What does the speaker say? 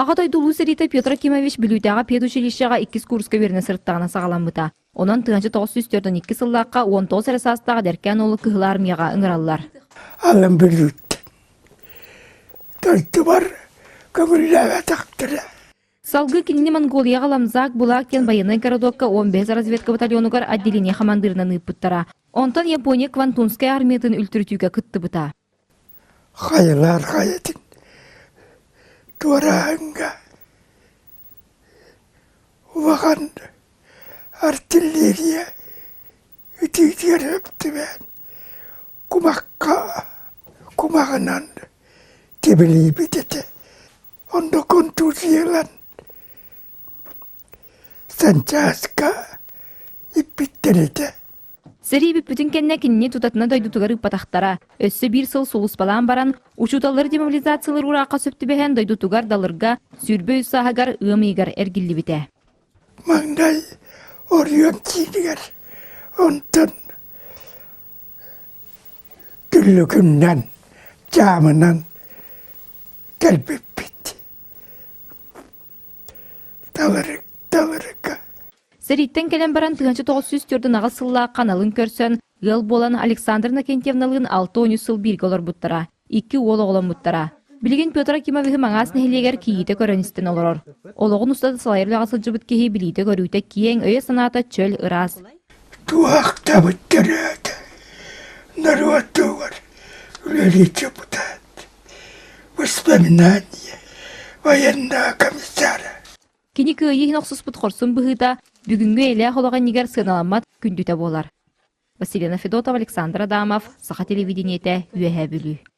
Аҕа дойду Улуу сэриитэ Петр Акимович Бүлүүтээҕи педучилищеҕа иккис курска үөрэнэ сырыттаҕына саҕаламмыта. Онон 1942 сыллаахха 19 эрэ саастаах эдэркээн уолу Кыһыл Армияҕа ыҥыраллар. Алын Бүлүүттэн дойдубар көҥүллээбэтэхтэрэ. Салгыы кинини Монголияҕа Ламзак Булак диэн байыаннай городокка 15 разведка батальонугар отделение хамандыырынан ыыппыттара. Онтон Япония Квантунскай армиятын үлтүрүтүүгэ кыттыбыта. Хайалаар хайатын туорааһыҥҥа улахан артиллерия итиитигэр өптүбээн кумахха кумаҕынан тибилиибит этэ. Онно контузиялан санчааска иппиттэр этэ. Сэрии бүппүтүн кэннэ кинини тутатына дойдутугар ыыппатахтара. Өссө биир сыл сулууспалаан баран, учууталлары демобилизациялыыр уураахха сөп түбэһэн дойдутугар Далырга 23 сааһыгар ыам ыйыгар эргиллибитэ. Маҥнай оройуон киинигэр, онтон Түллүкүннэн, дьаамынан кэлбиппит. Талырык, талырыка. Сэрииттэн кэлэн баран 1948 сыллаах ханалын көрсөн, ыал буолан Александра Иннокентьевналыын 63 сыл бииргэ олорбуттара, икки уол оҕоломмуттара. Билигин Петр Акимовиһы Маҥаас нэһилиэгэр кийиитэ көрөн-истэн олорор. Олоҕун устата салайар үлэҕэ сылдьыбыт киһи билиитэ-көрүүтэ киэҥ, өйө-санаата чөл, ыраас. Туохтабыт төрөөтө, норуотугар үлэлии депутат, воспоминания военного комиссара. Кини кыайыы иһин охсуспут хорсун быһыыта бүгүҥҥү эйэлээх олох иннигэр сыаналаммат күндүтэ буолар. Василина Федотова, Александр Адамов, Саха телевидениетэ, Үөһээ Бүлүү.